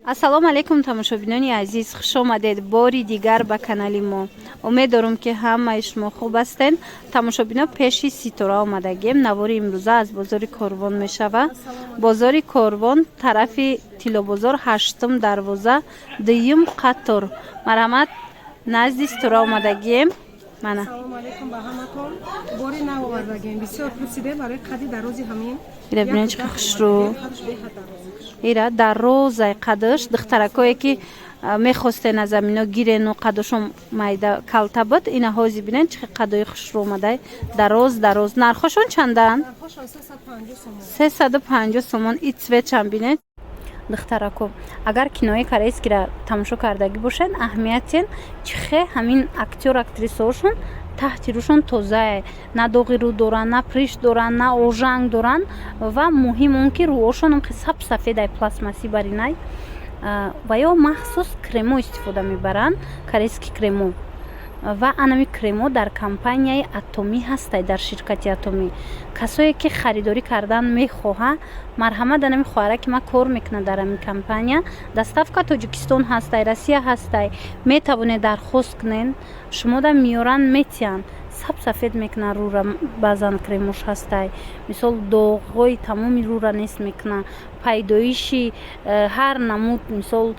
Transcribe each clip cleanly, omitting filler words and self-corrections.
Ассалому алайкум, тамошобинони азиз, хушомадед бори дигар ба канали мо. Умед дорум, ки ҳамаи шумо хуб ҳастед. Тамошобино, пеши Ситора омадагем. Навори имрӯза аз бозори Корвон мешава. Бозори Корвон, тарафи Тиллобозор, ҳаштум дарвоза, дуюм қатор. Марҳамат, назди Ситора омадагием. Мана. Салому алейкум ба ҳаматон. Бори нав овардагем. Бисёр пурсидем барои қади дарози ҳамин. Ира бинед, чӣ хушрӯ. Ира дарозай қадаш. Духтаракое, ки мехостен аз амино гирену қадошон майда, калта буд, ина ҳози бинед, чӣ қадои хушрӯ омадай, дароз дароз. Нархошон чанданд? 350 сомон. И цвет чанд, бинед, духтарако. Агар кинои корейскира тамошо кардагӣ бошед, аҳамиятен чихе ҳамин актёр, актрисаҳошон таҳти рӯшон тозае, на доғи рӯ доранд, на прыщ доранд, на ожанг доранд. Ва муҳим он, ки рӯҳошон саб сафедай, пластмассӣ баринай. Ва ё махсус кремо истифода мебаранд, корейский кремо. Ва анами кремо дар компанияи Атомӣ ҳастай, дар ширкати Атомӣ. Касое, ки харидорӣ кардан мехоҳа, марҳамат, анами хоҳара, ки ман кор мекунам дар ҳамин компания. Доставка Тоҷикистон ҳастай, Россия ҳастай. Метавонед дархост кунед, шумода меёранд, метиҳанд. Саб сафед мекунад рӯра. Баъзан кремош ҳастай, мисол, доғҳои тамоми рӯра нест мекунад, пайдоиши ҳар намуд, мисол,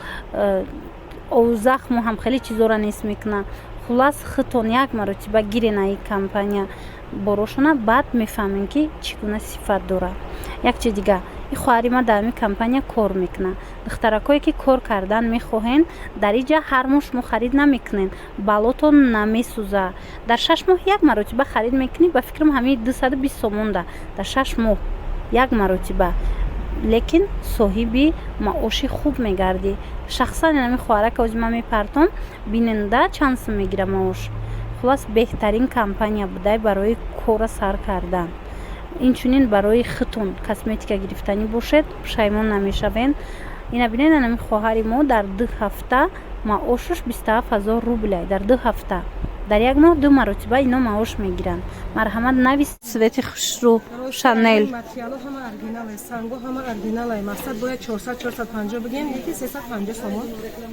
захму ҳам хеле чизоро нест мекунад. Хуллас, худтон як маротиба гирен аи компания борошона, баъд мефаҳмем, ки чӣ гуна сифат дорад. Як чиз дига, и хоҳари ман дар ҳамин компания кор мекунад. Духтаракое, ки кор кардан мехоҳен, дар иҷа ҳар моҳ шумо харид намекунед, балотон намесӯза. Дар 6 моҳ як маротиба харид мекунӣ. Ба фикрам, ҳамин 220 сомонда дар 6 моҳ як маротиба, лекин соҳиби маоши хуб мегардӣ. Шахсан ҳамин хоҳарака ози ман мепартом, биненда, чанд сум мегира маош. Хуллас, беҳтарин компания будай барои кора сар кардан. Инчунин барои худтон косметика гирифтанӣ бошед, пушаймон намешавен. Ина бинед, ҳамин хоҳари мо дар 2 ҳафта маошаш 27 000 рублей дар 2 ҳафта. Дар як моҳ ду маротиба ино маош мегиранд. Марҳамат, навис. Цвети хушрӯ, Шанел. Материало ҳама оригинале, санго ҳама оригинале. Мақсад, бояд 400, 450 бигем, яки 350 сомон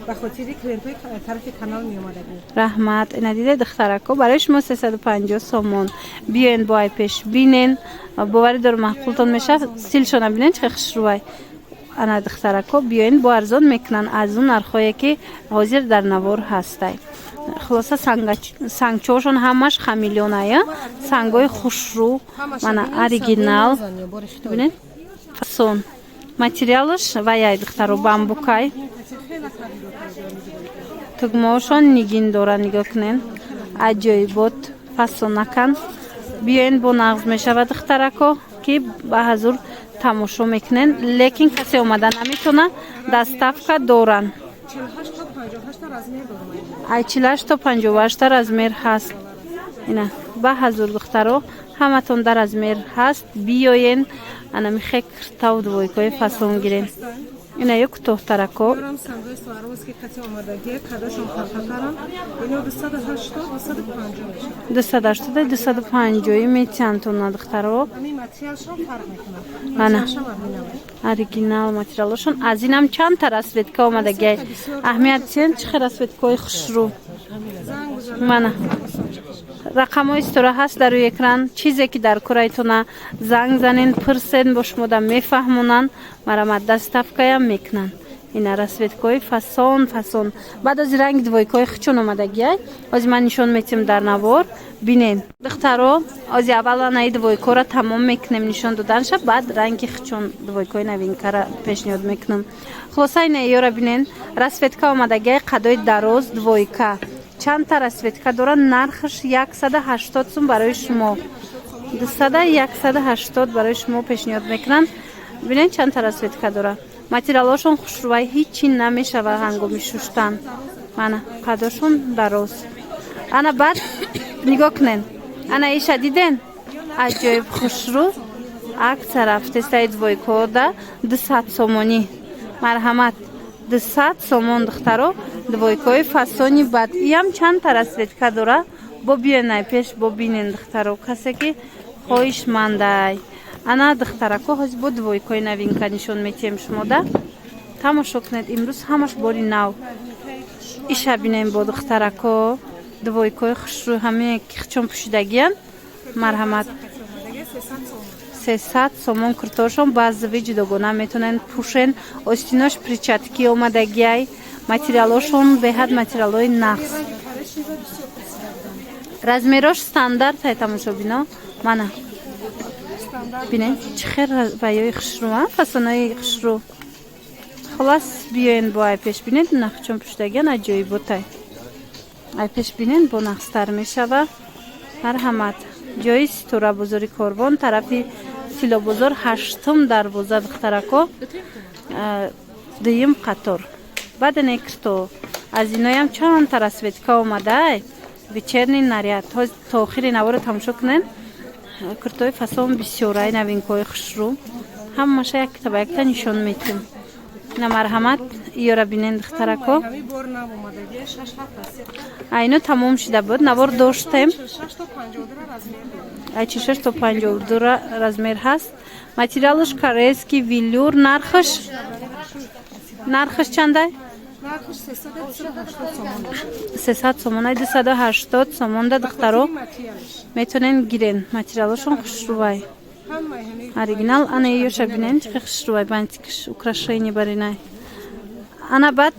ба хотири клиентҳои тарафи канал меомадагӣ. Раҳмат. Ина диде, духтарако, барои шумо 350 сомон. Биёен, бо ай пеш бинен, боварӣ дорам, маъқултон мешавад. Стилшона бинен, чӣ хушрӯвай. Ана, духтарако, биёен, бо арзон мекунанд аз он нархҳое, ки ҳозир дар навор ҳастай. Хулоса, сангчоошон ҳамаш хамелеоная, сангҳои хушрӯ. Мана, оригинал, бинед, фасон. Материалаш ваяй, духтаро, бамбукай. Тугмаошон нигин доранд, нигоҳ кунен, аҷоибот, фасонакан. Биёен, бо нағз мешавад, духтарако, ки ба ҳазур тамошо мекунен, лекин касе омада наметавона, доставка доранд. Ай 48 то 58 размер ҳаст. Ина, ба ҳазур, духтаро, ҳаматон дар размер ҳаст. Биёен, ана михе киртау двойкаи фасон гирен. Ина ё кӯтоҳтарако. Дорам сангои Сваровски кати омадагӣ, кадашон фарқатарам. Ино 280, 250 мешавад. 280, 250 метиҳанд, духтаро. Ҳамин материалшон фарқ мекунад. Ана. Материалшон оригинале. Оригинал материалошон. Аз инам чандта расцветка омадагиай. Аҳамият чен, чӣ хел расцветкаҳои хушрӯ. Мана, рақамҳои Ситора ҳаст дар рӯи экран. Чизе ки дар кораитона, занг занен, пурсен, бо шумода мефаҳмонанд. Марамат, доставкаям мекунанд. Ина, расцветкаҳои фасон фасон. Баъд ози ранги двойкаҳои хучон омадагиай, ози ман нишон метиҳам дар навор, бинен, духтаро. Ози аввал анаи двойкаро тамом мекунем нишон доданша, баъд ранги хучон, двойкаҳои новинкара пешниҳод мекунам. Хулоса, ина ёра бинен, расцветка омадагиай, қадои дароз, двойка. Чандта расцветка дорад. Нархаш 180 сум барои шумо, дусада, 180 барои шумо пешниҳод мекунанд. Бинен, чандта расцветка дорад. Материалҳошон хушрӯвай, ҳичи намешава ҳангоми шуштан. Мана, қадошон дароз. Ана, баъд нигоҳ кунен, ана иша диден, аҷоиб хушрӯ. Акция рафтесаи двойкода, 200 сомонӣ. Марҳамат, 200 сомон, духтаро, двойкаҳои фасони. Бад иам чандта расцветка дора. Бо биёнай пеш, бо бинен, духтаро, касе ки хоҳишмандай. Ана, духтарако, ҳозир бо двойкаи новинка нишон метиҳем шумода. Тамошо кунед, имрӯз ҳамаш бори нав. Иша бинем бо, духтарако, двойкои хушрӯ, ҳамаи чон пӯшидагиян. Марҳамат, 300 сомон куртошон баъзави ҷудогона метавонед пӯшен. Остинош перчатки омадагиай, материалошон беҳад материалҳои нағз, размерош стандарт ай. Тамошобино, мана бинед, чӣ хел ваёи хушрӯ, фасонаи хушрӯ. Холас, биёен бо ай пеш бинед, нахчон пӯшидагиан аҷоиботай. Ай пеш бинед, бо нағзтар мешава. Марҳамат, ҷои Ситора, бозори Корвон, тарафи Тиллобозор, ҳаштум дарвоза, духтарако, дуюм қатор. Баъд некрто аз иноям чандта расцветка омадай, вечерний наряд. То охири наворо тамошо кунед. Куртои фасон бисёрай, новинкаҳои хушрӯ, ҳамаша якта ба якта нишон метем. На, марҳамат, иёра бинен, духтарако. Айно тамом шида буд, навор доштем. Ай 46 то 52 размер ҳаст. Материалаш корейский велюр. Нархаш чандай? 300 сомон, 280 сомонда, духтаро, метонен гирен. Материалашон хушрӯвай, оригинал. Ана ёша бинен, чӣ хушрӯвай, бантикш, украшение баринай. Ана баъд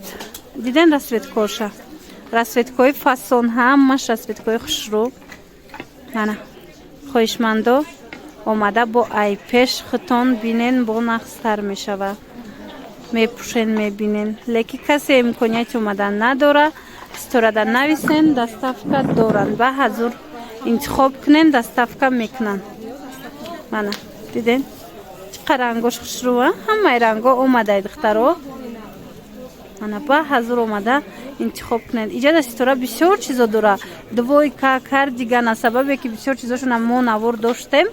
диден расцветкоша, расцветкои фасон, ҳамаш расцветкои хушрӯ. Ана, хоҳишмандо, омада бо айпеш худтон бинен, бо нағзтар мешава, мепӯшен, мебинен. Лекин касе имконияти омадан надора, Ситорада нависен, доставка доранд. Ба ҳазур интихоб кунен, доставка мекунанд. Мана диден, чӣ қадр рангош хушрӯа, ҳамаи ранго омадай, духтаро. Мана, ба ҳазур омада интихоб кунед. Иҷада Ситора бисёр чизо дора: двойка, кардиган. Аз сабабе ки бисёр чизошона мо навор доштем,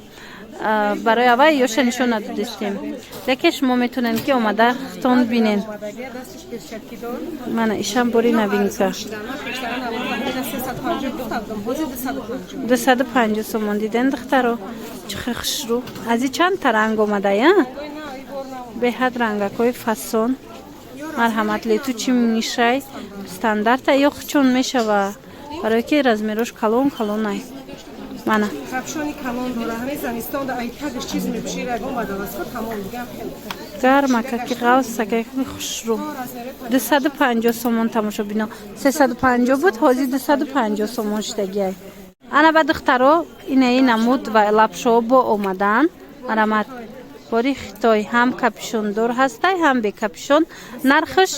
барои аввал ёша нишон надодистем, лекин шумо метавонед, ки омада худтон бинен. Мана, ишам бори новинка, 250 сомон. Диден, духтаро, чӣ хел хушрӯ. Аз и чанд та ранг омадая, беҳад рангакҳои фасон. Марҳамат, летучий мышай стандарта ё чон мешава, барое ки размерош калон калонай. Мана. Капюшони калон дора, ҳамин замистонда ай тагаш чиз мепӯши, ягон бадаласка тамом дигам хеле. Гармакаки ғавсакаки хушрӯ, 250 сомон. Тамошобино, 350 буд, ҳозир 250 сомон шидагиай. Ана ба духтаро, инаи намуд ва лапшоҳо бо омадан. Марамат, бори Хитой, ҳам капюшондор ҳастай, ҳам бекапюшон. Нархаш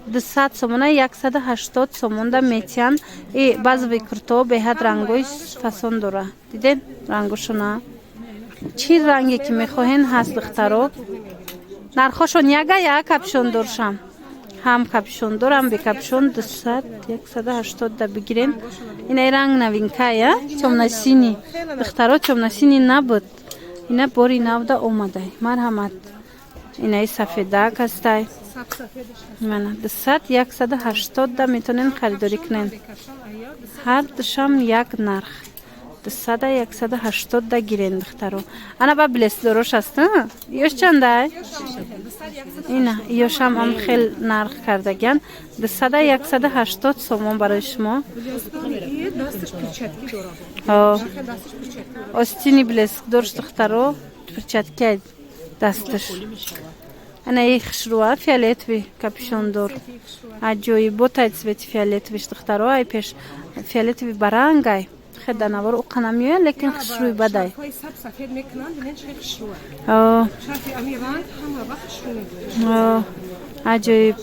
200 сомона, 180 сомонда метиҳанд. И баъзави куртоҳо беҳад рангои фасон дора. Дидед рангошона? Чӣ ранге ки мехоҳен, ҳаст, духтаро. Нархошон яга як, капюшондоршам ҳам капюшондор, ҳам бекапюшон, 200, 180 да бигирен. Инаи ранг новинкая, тёмно-синий. Духтаро, тёмно-синий набуд, ина бори навда омадай. Марҳамат, инаи сафедак ҳастай. Мана, 200, 180 да метавонен харидорӣ кунен. Ҳар душам як нарх, 200, 180 да гирен, духтаро. Ана ба блескдорош аст, ёш чандай? Ина ёшам ам хел нарх кардагиян, 200, 180 сомон барои шумо. Дасташ перчатки дора. Остини блескдорш, духтаро, перчатки дасташ. Ана и хушрӯа, фиолетовый капюшондор, аҷоиботай цвети фиолетовиш, духтаро. Ай пеш фиолетовый барангай, хел навор уқа намеояд, лекин хушрӯи бадай. Шарфҳои саб сафед мекунанд, бинед, чӣ хушрӯа. Шарфи ами ранг ҳама вақт хушрӯ мебояд. Аҷоиб,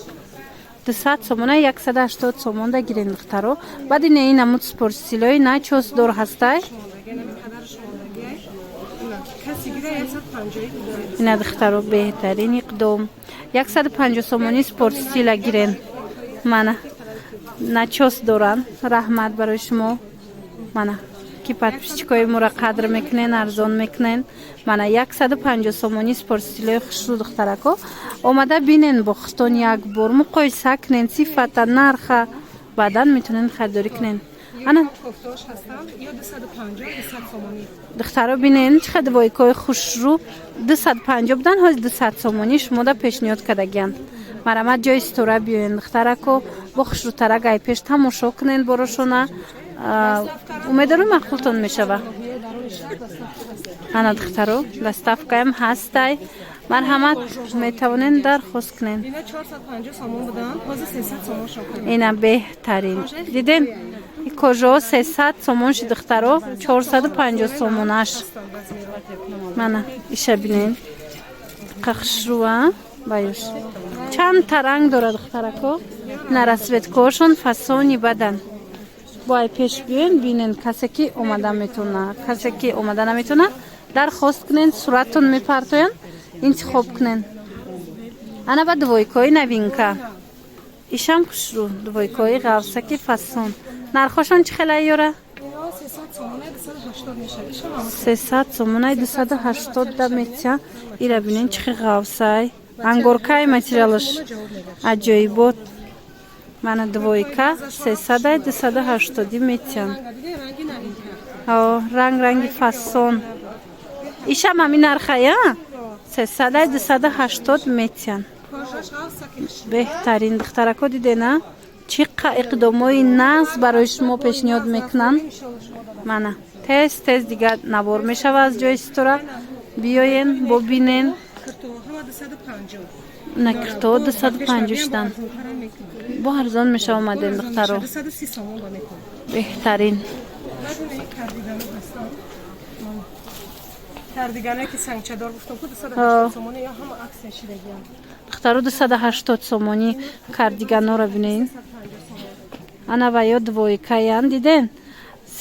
200 сомона, 180 сомонда гирен, духтаро. Баъд ин намуд спортстилои начосдор ҳастай. Шумондагӣ, қадар шумондагӣ. Каси гира 150. Ина, духтаро, беҳтарин иқдом, 150 сомонӣ спортстила гирен. Мана, начос доранд. Раҳмат барои шумо, мана, ки подписчикои моро қадр мекунен, арзон мекунен. Мана, 150 сомонӣ спортстилои хушрӯ. Духтарако, омада бинен бо худтон, як бор муқоиса кунен сифата, нарха, баъдан метавонен харидорӣ кунен. Ана. Кофтаош ҳастанд, ё 250, 200 сомонӣ. Духтаро, бинен, чӣ қадр двойкаҳои хушрӯ. 250 будан, ҳозир 200 сомонӣ шумода пешниҳод кардагиянд. Марҳамат, ҷои Ситора биёен, духтарако, бо хушрӯтарак ай пеш тамошо кунен борошона. Умедорам, маъқултон мешава. Ана, духтаро, доставкаам ҳастай. Марҳамат, метавонен дархост кунен. Ина 450 сомон буданд, ҳозир 300 сомон шон кардем. Ина беҳтарин, диден, и кожао 300 сомон ши, духтаро, 450 сомонаш. Мана, иша бинен, қахшрӯа баюш чанд та ранг дора, духтарако. На, расцветкаҳошон фасони бадан. Бо ай пеш биёен, бинен. Касе ки омада метавона, касе ки омада наметавона, дархост кунен, сураттон мепартоян, интихоб кунен. Ана ба двойкаҳои новинка, ишам хушрӯ, двойкаҳои ғафсаки фасон. Нархошон чӣ хела, ёра? Ино 300 сомона, 280 мешавад. Ишам ҳам. 300 сомонаи, 280 да метия. Ира бинен, чӣ хел ғафсай, ангоркай, материалаш аҷоибот. Мана, двойка сесадай, 280-ӣ метиҳам. Ранга диде, ранги новинка. О, ранг, ранги фасон. Ишам ҳамин нархая, сесадай, 280 метиҳам. Кожаш ғафсаки. Беҳтарин, духтарако, дидена, чӣ қа иқдомои нағз барои шумо пешниҳод мекунанд. Мана, тез тез дигар навор мешава аз ҷои Ситора. Биёен, бобинен. Кирто ҳама 250. На, кирто 250 шудан, бо арзон мешава. Омадем, духтаро. 230 сомон ба мекунам. Беҳтарин. Баъд ин кардигано ҳастанд. Кардигане ки сангчадор гуфтам ку, 280 сомони, ё ҳама акция шидагиам. Духтаро, 280 сомонӣ кардиганоро бинен. Ана, ва ё двойкаян, диден,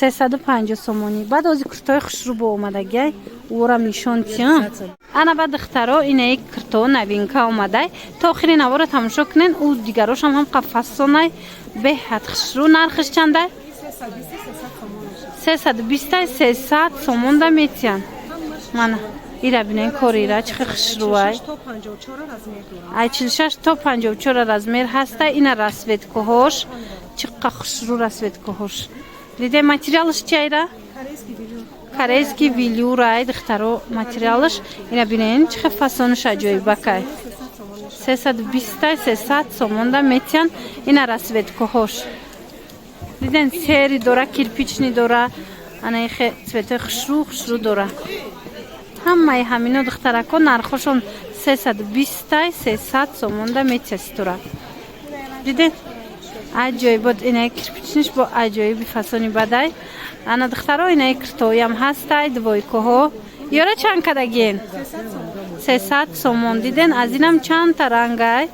350 сомонӣ. Баъд ози куртои хушрӯ бо омадагиай, ӯрам нишон тиям. Ана, ба духтаро, инаи курто новинка омадай. То охири навора тамошо кунен. Ӯ дигарошам ҳам қафасонай, беҳад хушрӯ. Нархиш чандай? 320, 300 сомон мешавад. 320, 300 сомонда метиҳанд. Мана, ира бинен, кори ира чӣ хел хушрӯай. То 54 размер дорам. Ай 46 то 54 размер ҳаста. Ина расцветкаҳош чӣ қа хушрӯ, расцветкаҳош диде. Материалаш чи айра? Корейский велюр. Корейский велюрай, духтаро, материалаш. Ина бинен, чӣ хел фасонаш аҷоибакай. 300 сомон мешавад. 320, 300 сомонда метиҳанд. Ина расцветкаҳош диден, серый дора, кирпичный дора, ана ихе цветои хушрӯ хушрӯ дора. Ҳамаи ҳамино, духтарако, нархошон 320, 300 сомонда метиҳа Ситора. Диден, аҷоибот. Инаи кирпичниш бо аҷоиби фасони бадай. Ана, духтаро, инаи киртоям ҳастай, двойкаҳо. Ёра, чанд кадагиен? 300 сомон. Диден, аз инам чандта рангай,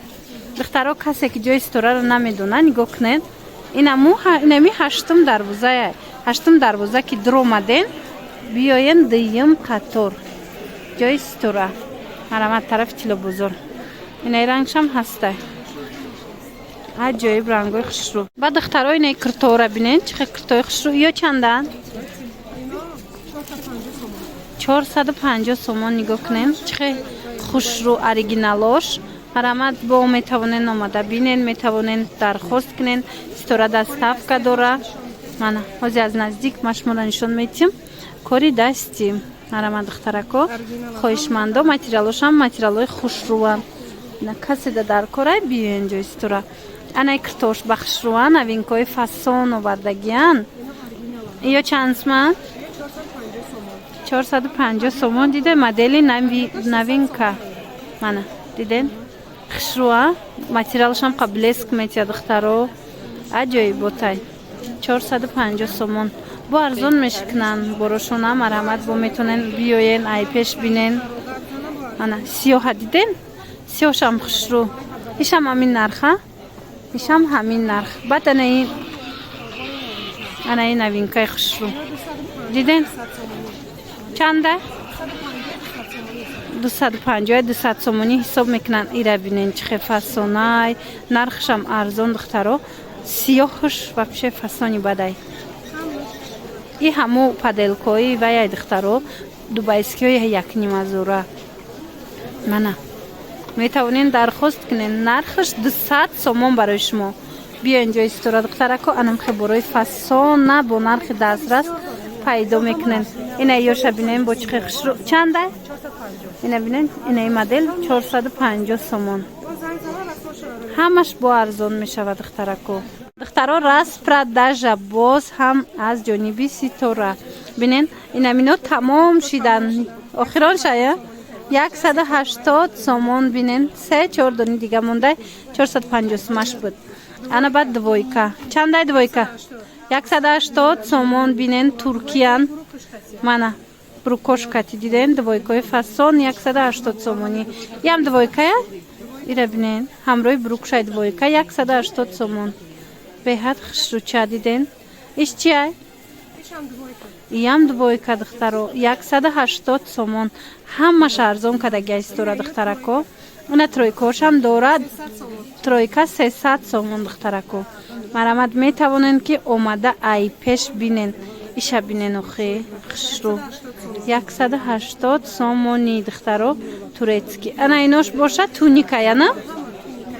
духтаро. Касе ки ҷои Ситораро намедона, нигоҳ кунед. Инаму инами ҳаштум дарвозая. Ҳаштум дарвоза ки дуромаден, биёен, дуюм қатор ҷои Ситора. Марамат, тарафи Тилобозор. Инаи рангшам ҳастай, аҷоиб рангои хушрӯ. Ба духтаро, инаи киртоора бинен, чӣ хел киртои хушрӯ. Ё чанданд? Ино 450 сомон. 450 сомон. Нигоҳ кунем, чӣ хел хушрӯ, оригиналош. Марамат, бо метавонен омада бинен, метавонен дархост кунен. Ситора доставка дора. Мана, ҳозир аз наздик ма шуморо нишон медиҳем. Кори дастӣ. Марамат, духтарако, хоҳишмандо. Материалошам материалҳои хушрӯан. На, касе да дар корай, биёен ҷои Ситора. Анаи киртош ба хушрӯан, новинкаҳои фасон овардагиян. Ё чандсма? 450 сомон. 450 сомон. Диде, модели новинка. Мана, диден, хушрӯа, материалашам қа блеск метиҳад, духтаро, аҷоиботай. 450 сомон, бо арзон мешикунанд борошона. Марҳамат, бо метонен биёен, ай пеш бинен. Ана, сиёҳа диден, сиёҳшам хушрӯ. Ишам ҳамин нарха, ишам ҳамин нарх. Баъд анаи, анаи новинкаи хушрӯ диден, чанда? 250, 200 сомонӣ ҳисоб мекунанд. Ира бинен, чӣ хел фасонай, нархшам арзон, духтаро. Сиёҳш вообще фасони бадай. И ҳамо поделкаҳои ваяй, духтаро, дубайскиҳои якнимазура. Мана, метавонен дархост кунен. Нархаш 200 сомон барои шумо. Биё инҷо, Ситора, духтарако, анамхе борои фасона бо нархи дастрас пайдо мекунем. Ина ёша бинем, бо чихе хушрӯ. Чанда ина бинем? Инаи модел 450 сомон. Ҳамаш бо арзон мешавад, духтарако. Духтаро, распродажа боз ҳам аз ҷониби Ситора. Бинен, инамино тамом шидан, охирон шая 180 сомон. Бинен, се чор дони дига монда, 450 сумаш буд. Ана баъд двойка чандай? Двойка 180 сомон. Бинен, туркиян, мана брукошкати. Диден, двойкаи фасон 180 сомонӣ. Ям двойкая, ира бинен, ҳамроҳи брукшай двойка 180 сомон. Беҳад хушрӯча, диден? Иш чиай? Иям двойка, духтаро, 180 сомон. Ҳамаш арзон кардагиай Ситора, духтарако. Уна тройкошам дорад, тройка 300 сомон. Духтарако, марамад, метавонен ки омада ай пеш бинен. Иша бинен, охи хушрӯ, 180 сомони, духтаро, турецкий. Ана инош боша туникая, на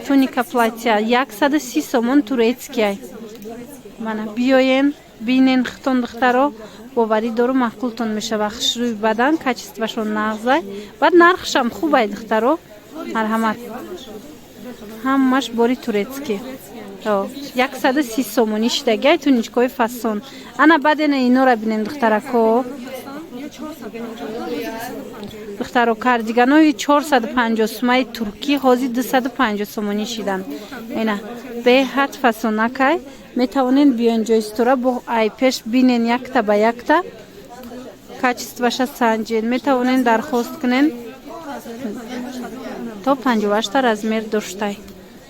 туника платья, 130 сомон, турецкияй. Мана биёен, бинен хитон, духтаро, боварӣ дору, маъқултон мешава. Хушрӯи бадан, качествашон нағзай, баъд нархшам хубай. Духтаро, марҳамат, ҳамаш бори турецкий, 130 сомонӣ шидагиай, туничкои фасон. Ана баъд ена инора бинем, духтарако. Духтаро, кардиганои 450 сумаи туркӣ ҳозир 250 сомонӣ шиданд. Ина беҳад фасонакай. Метавонед биёен ҷои Ситора, бо ай пеш бинен, якта ба якта качестваша санҷен. Метавонед дархост кунен, то 58-та размер доштай.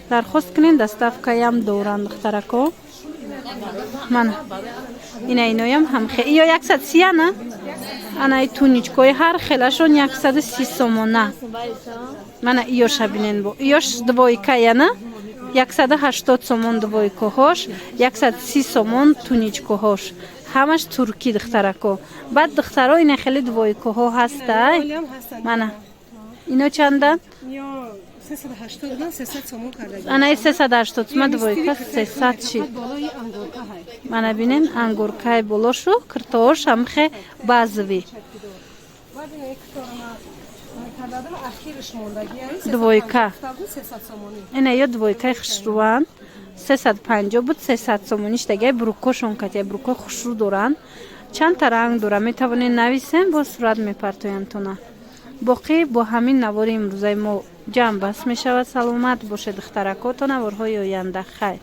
Дархост кунен, доставкаям доранд, духтарако. Мана ина иноям ҳамхе, ё 130 ана. Анаи туничкои ҳар хелашон 130 сомона. Мана иёша бинен, бо иёш двойкаяна, 180 сомон двойкаҳош, 130 сомон туничкаҳош. Ҳамаш туркӣ, духтарако. Баъд, духтаро, ина хеле двойкаҳо ҳастай. Мана ино чанда? Анаи 380 сума двойка 300 шид. Мана бинен, ангуркаи болошу киртоош ҳамхе базови Кардадам, ахирш мондагӣ. Двойка. 300 сомонӣ. Ина ё двойкаи хушрӯан, 350 буд, 300 сомонӣ шидагай. Брукошон катя, бруко хушрӯ доранд, чандта ранг дора. Метавонед нависем, бо сурат мепартоям тона. Боқӣ бо ҳамин навори имрӯзаи мо ҷамъ баст мешавад. Саломат бошед, духтарако, то наворҳои оянда, хайр.